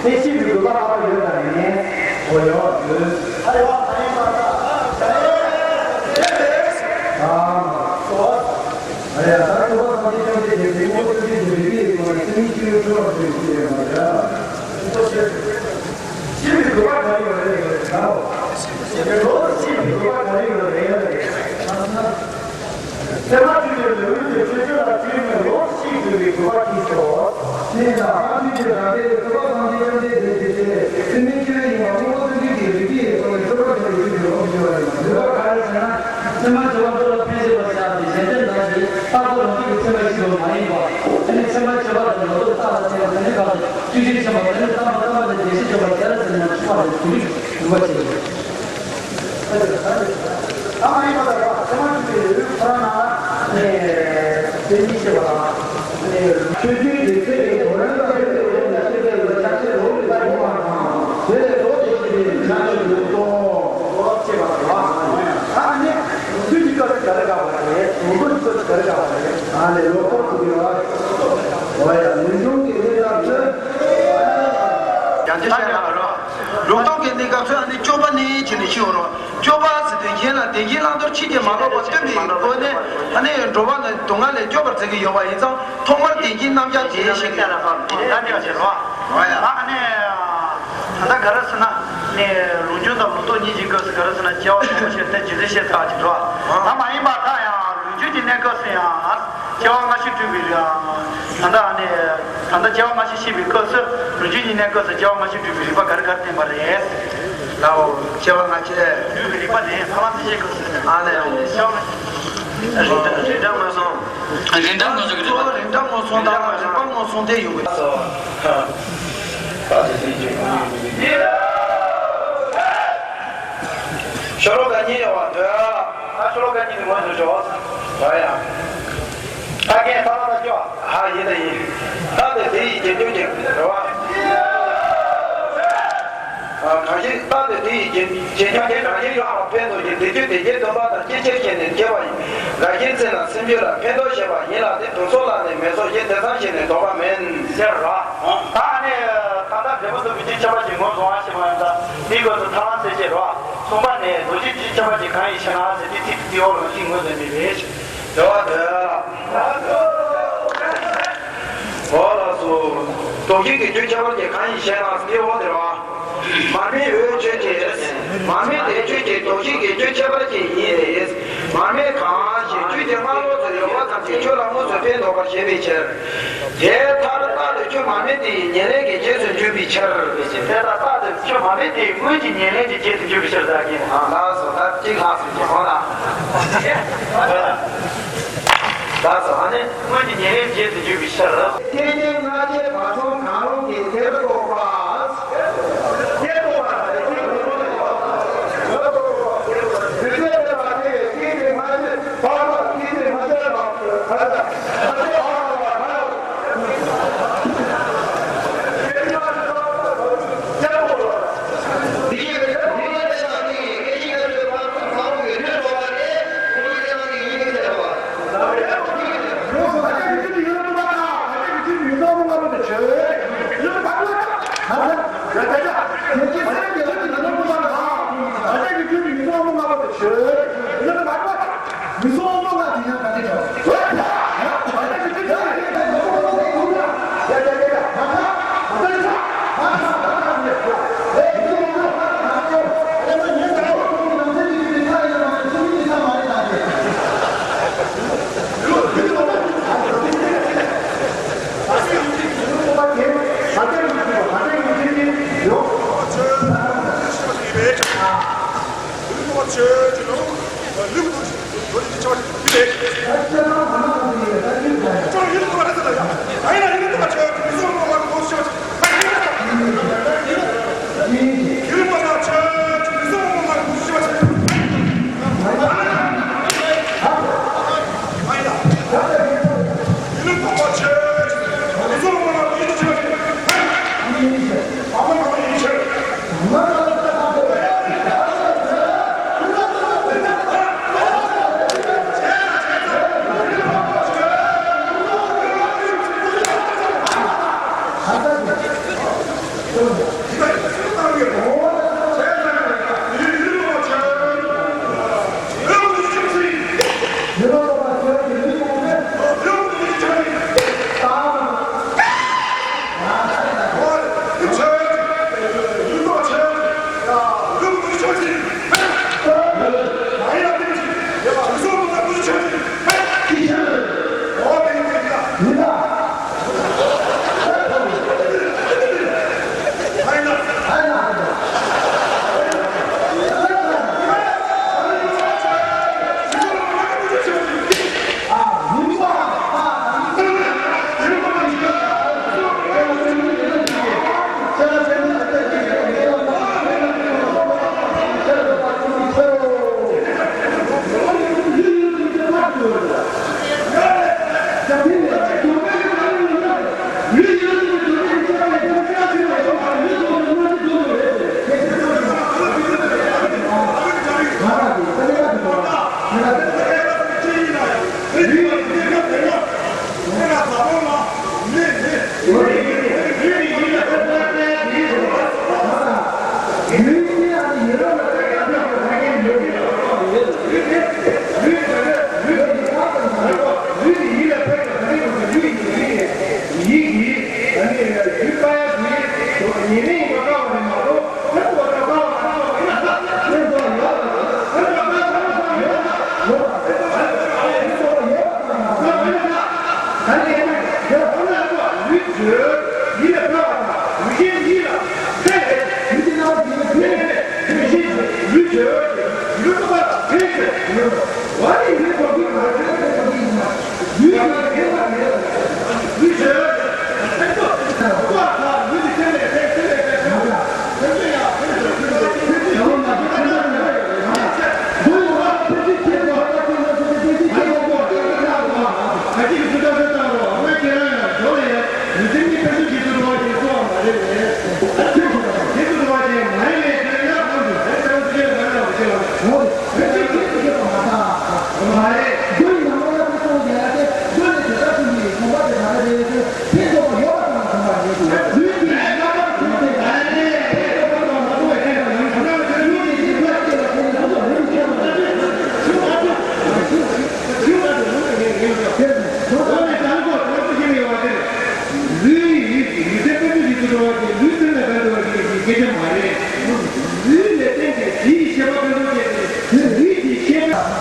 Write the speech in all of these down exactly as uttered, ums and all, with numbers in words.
དེ་ཤེས་པའི་དགོས་པ་ལྷག་པ་ཡོད་དམ་མེད། འོ་ཡོད། ཨ་ཡོད། ཨ་ཡིན་པ་ད། ཨ་ཡ། ད་དུ་བ་སངས་རྒྱས་བཅོམ་ལྡན་འདས་ཀྱིས་ལོ་བཅུ་བཞི་གི་རིག་པའི་སྒོ་ནས་སེམས་ཉིད་སྤྱི་བོའི་འཁྲུལ་པ་ཐོན་ཞེས་པའི་མ་ཡིན་པ། ཤེས་པའི་དགོས་པ་གང་ཡོད་རེད་ཟེར་ན། ལོ་ཤེས་པའི་དགོས་པ་གང་ཡོད་རེད། ཚད་མ་ཐུབ་པའི་ལེའུ་སྟེ་ཆོས་སྤྱོད་ལ་སྤྱོད་མེད་ལོག་ཤེས་དགོས་པའི་དགོས་པ་ཞིག་སོ། དེ་ཡིན་ན་ཨ་ཐུབ་ཀྱི་རང་སྡེ་ལས་ཐུབ་པ་སངས་རྒྱས་བཅོམ་ལྡན་འདས་ཀྱིས་དེ་སེམས་ནི་སྤྱི་བོའི་ཡིན་པ་དངོས་པོ་ཐུགས་རྗེ་ཀྱི་རིགས་པའི་ཡིན་པ་ལས་ཐུབ་པ་ཞིག་ལས་ཤེས་པའི་ལོག་ཤེས་པ་ཡིན་པ་འདོད་པ་ག་རེ་ཟེར་ན། ཚད་མ་བྱ་བ་འདི་ལ་ཕན་བཞེད་པར་བྱ་སྟེ་གཞན་དོན་དག་གིས་རྟག་ཏུ་རང་རྒྱུད་ཀྱི་ཚད་མ་ཤེས་པ་མ་ཡིན་པ། དེ་ནི་ཚད་མ་ཁྱད་པར་དང་ངོ་ཐོག་རྟགས་ལ་བརྟེན་པ་དེ་ནི་བཀག་སྟེ་བཅུ་གཅིག་ཤེས་པ་དེ་ནི་བརྟགས་པ་བརྟགས་པ་ལས་བདེན་བཞི་འཇོག་པ་ག་རེ་ཟེར་ན་འཁྲུལ་པ་རེད་དེ་ནི་རིགས་པ་བྱེད་དགོས། ཨ་མ་ཡིན་པ་དང་ཚད་མ་ཐུབ་པའི་ལེའུ་ཁོ་རང་ནང་ནས་དེ་གཉིས་བཤད་པ་དང་། ཆོས་བརྒྱུད་ཀྱི་ཚེ་གི་དོན་རྣམ་པ་ཡོད་པའི་ཡོན་ཏན་ཤེས་པའི་ལ་ཆ་ཤས་ལོག་པའི་ལུགས་མ་དང་། དེ་ལས་ལྡོག་སྟེ་ཤེས་པའི་ཆ་ཤས་ལུགས་སོ། ལྡོག་ཅེས་པ་དང་། ཨ་ནི་ལུགས་ཀྱི་སྐབས་སུ་ག་རེ་དགག་པ་རེད། ལུགས་ལྡོག་གི་སྐབས་སུ་ག་རེ་དགག་པ་རེད། ཨ་ནི་ལུགས་ལྡོག་ཏུ་འགྱུར་བ། འོ་ཡ་ལུགས་འབྱུང་གི་གནས་སྐབས་སུ། ཡང་ཅི་བཤད་ན་རོ། ལུགས་ལྡོག་གི་གནས་སྐབས་སུ་ཨ་ནི་སྐྱོབ་པ་ནི་བྱས་ནས་ཤི་འོ་རོ། སྐྱོབ་པ་ཟེར་དུས་གཞན་ལ་བདེན་བཞིའི་བླང་དོར་ཕྱིན་ཅི་མ་ལོག་པ་སྟོན་པའི་སྒོ་ནས་ཨ་ནི་འགྲོ་བ་ནི་སྡུག་བསྔལ་ལས་སྐྱོབ་པར་མཛད་ཀྱི་ཡོད་པ་ཡིན་ཙང་ཐོག་མར་བདེན་བཞིའི་རྣམ་གཞག་དེ་ཤེས་དགོས། ཨ་ནི་ད་ལྟ་ག་རེ་ཟེར་ན་ནི་ལུགས་འབྱུང་དང་ལུགས་ལྡོག་གཉིས་ཀྱི་སྐབས་སུ་ག་རེ་ཟེར་ན་སྐྱེ་བ་དང་པོ་ཞེས་ཏེ་རྗེས་འདེད་བྱས་ཚར་བ་ཅིག་འགྲོ་བ། ད་མ་ཡིན་པ་ད་ཡང་ལུགས་འབྱུང་གི་གནས་སྐབས་སུ་ཡང་སྐྱེ་བ་སྔ་ཕྱི་སྒྲུབ་པའི་རིགས། ད་ལྟ་ནི་ད་ལྟ་སྐྱེ་བ་སྔ་ཕྱི་ཤེས་པའི་སྐབས་སུ་ལུགས་འབྱུང་གི་གནས་སྐབས་སུ་སྐྱེ་བ་སྔ་ཕྱི་སྒྲུབ་པའི་རིགས་པ་ག་རེ་ག་རེ་བསྟན་པ་རེད། ལའོ། སྐྱེ་བ་སྔ་ཕྱི་སྒྲུབ་པའི་རིགས་པ་ནི་ཐ་མ་ཚད་ཤེས་སྐབས་སུ། ཨ་ནི་སྐྱེ་བ་སྔ་ཕྱི། རིགས་འདྲ་མངོན་སུམ། རིགས་འདྲ་མངོན་སུམ་གྱི་རིགས་པ། རིགས་འདྲ་མངོན་སུམ་དང་རིགས་པ་མངོན་སུམ་དེ་ཡོང་གི། ཤོ་ལོ་ཀ་གཉིས་ཡོད་པ་འདོད། ཨ་ཤོ་ལོ་ཀ་གཉིས་ནི་ངོས་སུ་འཇོག །ད་ཡང་། ད་གིན་ད་ལ་ད་སྐྱོ། ཧ་ཡིན་ད་ཡིན། ད་དེ་དེ་ཡི་རྗེས་འཇུག་ཅིག་རེད་བ། གང་ཞིག་ད་དེ་དེ་ཡི་རྗེས་རྗེས་འཇུག་དེ་གང་ཞིག་ཡོད་པ་ཕན་འདོགས་ཀྱི་དེ་རྒྱུ་དེ་རྗེས་འདོད་པ་དང་ཅི་ཕྱིར་ཞེས་ནས་སྐྱེ་བ་ཡིན། འགའ་ཞིག་ཚེ་ན་སེམས་རྒྱུད་ལ་ཕན་འདོགས་བྱེད་པ་ཡིན་ལ་དེ་དུག་སོགས་ལ་ནི་མེ་སོགས་ཞེས་དེ་ཙམ་ཞིག་ནི་འདོགས་པ་མིན། ཟེར་རོ། ད་ནི་ད་ལྟ་འབྲས་བུ་རྟོགས་པའི་རྒྱུ་ཁྱབ་པ་ཞིག་ངོས་བཟུང་བ་ཞིག་མ་ཡིན་ད་དེའི་སྐབས་སུ་ཐ་མ་ཚད་ཤེས་རོ། གསུམ་པ་ནི་རྡོ་རྗེ་རྒྱུ་ཁྱབ་པ་ཞིག་གང་ཡིན་ཞེ་ན་ཟེར་དུས་ཚིག་དེའི་འོག་ལ་ཅིག་ངོས་འཛིན་པའི་རེད། དེ་བ་དེ་ལ། འོ་ལགས་སོ། ལྡོག་བྱེད་ཀྱི་རྒྱུ་ཁྱད་པར་གྱིས་གང་ཡིན་ཞེ་ན་དེའི་འོག་དེ་རོ། མར་མེའི་འོད་ཆོས་ཅན། མར་མེ་དེ་ཆོས་ཅན། ལྡོག་བྱེད་ཀྱི་རྒྱུ་ཁྱད་པར་ཅན་ཡིན་ཏེ། མར་མེ་གང་ཞིག་རྒྱུ་དེ་སྔ་ལོགས་སུ་ཡོད་པ་ཙམ་གྱིས་ཆོས་ལ་དངོས་སུ་ཕན་འདོགས་པར་བྱེད་པའི་ཕྱིར། དེ་ལྟར་རྟག་ཏུ་ཆོས་མར་མེ་དེ་ཡི་ཉེར་ལེན་གྱི་རྗེས་སུ་འཇུག་པའི་ཕྱིར། དེ་ལྟར་རྟག་ཏུ་ཆོས་མར་མེ་དེ་ཡི་སྔོན་གྱི་ཉེར་ལེན་གྱི་རྗེས་སུ་འཇུག་པའི་ཕྱིར་ཟེར་གྱི། ལགས་སོ། ད་གཅིག་ལྷག་སོང་གི་ཧོ་ལ། ལགས་སོ། ཨ་ནི། སྔོན་གྱི་ཉེར་ལེན་རྗེས་སུ་འཇུག་པའི་ཕྱིར། སྐྱེ་མཆེད་ལྔ་བརྒྱའི་བར་མཚམས་གང་རུང་གི་དེར་གཏོགས་པ། དེར་གཏོགས་པ་དེ་ཚིག་མི་གཏོང་བ། དུས་ཚོད་དེ་ལ་དེ་བས་སྐྱེ་མཆེད་ལྔ་བརྒྱའི་བར་དུ་སྐྱེ་མཆེད་ལྔ་བརྒྱ་དང་། མི་གསོད་དབང་པོ་ལྔ་དེ་ཡང་ག་དེ་འདྲ། ལུས་ཡིད་ཀྱི་ལུས་རྩལ་ཕན་ཚུན་གྱི་ཚུལ་འགྲོ་བ་དེ་ལུས་ཚུལ་ལ་ཕན་འགྲོ་བ་ཞིག་གི་སྐད་ཆ་མ་རེད། ལུས་ལས་བརྟེན་ཏེ་དེའི་ཤེས་པ་ཕན་ཚུན་སྐྱེས་ཏེ་ལུས་ཀྱི་ཤེས་པ།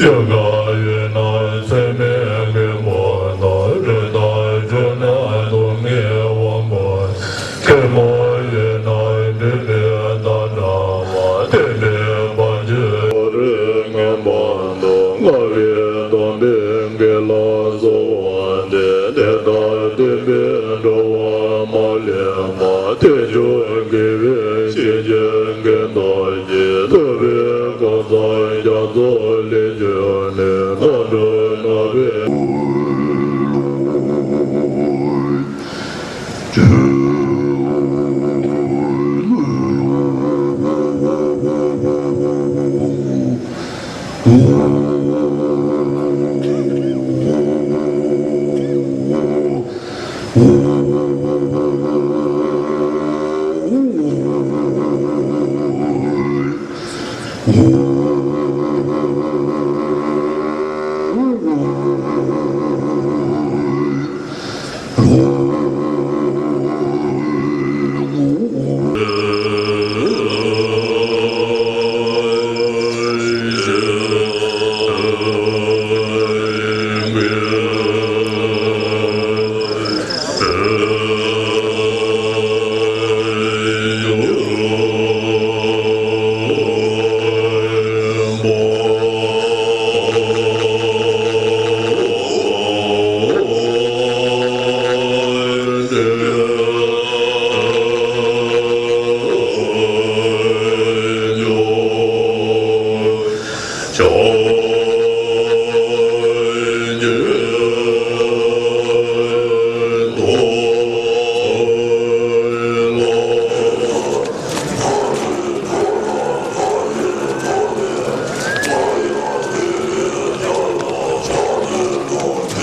ཆོས་ག་ཡོད་ན་ཚད་མེད་མགོན་པོ་དང་། རི་དྭགས་ཆོས་རྣམས་སྟོང་ཉིད་དབང་པོ། མཁན་མོ་ཡོད་ན་འབྲལ་མེད་ལྟ་འདྲ་བ། བསྟན་པའི་དཔལ་གྱུར་རིགས་ངན་པ་དང་། ལྔ་བའི་དམ་པའི་དགེ་ལ་གསོལ་བ་འདེབས། དེ་ལྟར་བསྟན་པའི་འགྲོ་བ་མ་ལུས་པ། དལ་འབྱོར་དགེ་བའི་བཤེས་ཀྱི་མགོན་དང་བཅས། ཐུབ་པའི་གང་ཟག་རྒྱ་མཚོ་ལས་བྱུང་ནས། མཁའ་འགྲོ་ནག་པོའི་